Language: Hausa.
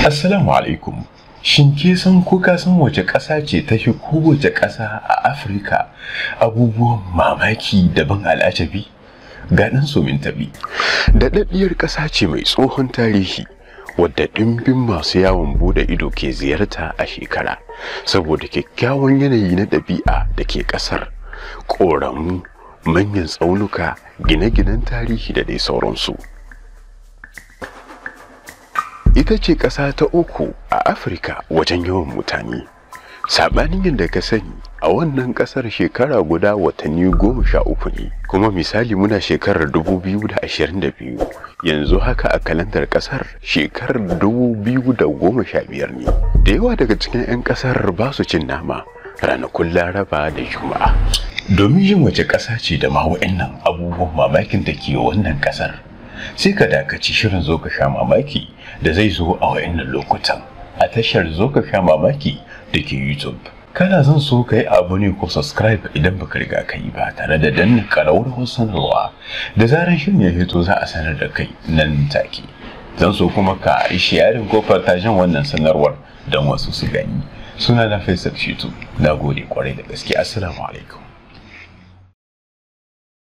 Assalamu alaikum. Shin ke san ko ka san wace ƙasa ce ta fi kowace ƙasa a Afirka abubuwan mamaki da ban al'ajabi? Ga ɗan somin taɓi. Daɗaɗɗiyar ƙasa ce mai tsohon tarihi wadda ɗimbin masu yawon buɗe ido ke ziyarta a shekara saboda kyakkyawan yanayi na ɗabi'a da ke ƙasar, ƙoramu, manyan tsaunuka, gine-ginen tarihi da dai sauransu. Ita ce ƙasa ta uku a Afirka wajen yawan mutane. Saɓanin yadda ka sani, a wannan ƙasar shekara guda watanni 13 ne, kuma misali muna shekarar 2022, yanzu haka a kalandar ƙasar shekarar 2015 ne. Da yawa daga cikin 'yan ƙasar ba su cin nama ranakun Laraba da Juma'a. Domin yin wace ƙasa ce da ma wa'annan abubuwan mamakin da ke wannan ƙasar, sai ka dakaci shirin Zo Ka Sha Mamaki da zai zo a wa'annan lokutan a tashar Zo Ka Sha Mamaki da ke YouTube. Kana zan so ka yi abu ne ko subscribe idan baka riga ka yi ba, tare da danna ƙararrawar sanarwa. Da zarar shirin ya fito, za a sanar da kai nan take. Zan so kuma ka yi sharing ko fartashin wannan sanarwar don wasu su gani. Suna na Faisal Shitu. Na gode kwarai da gaske. Assalamu alaikum.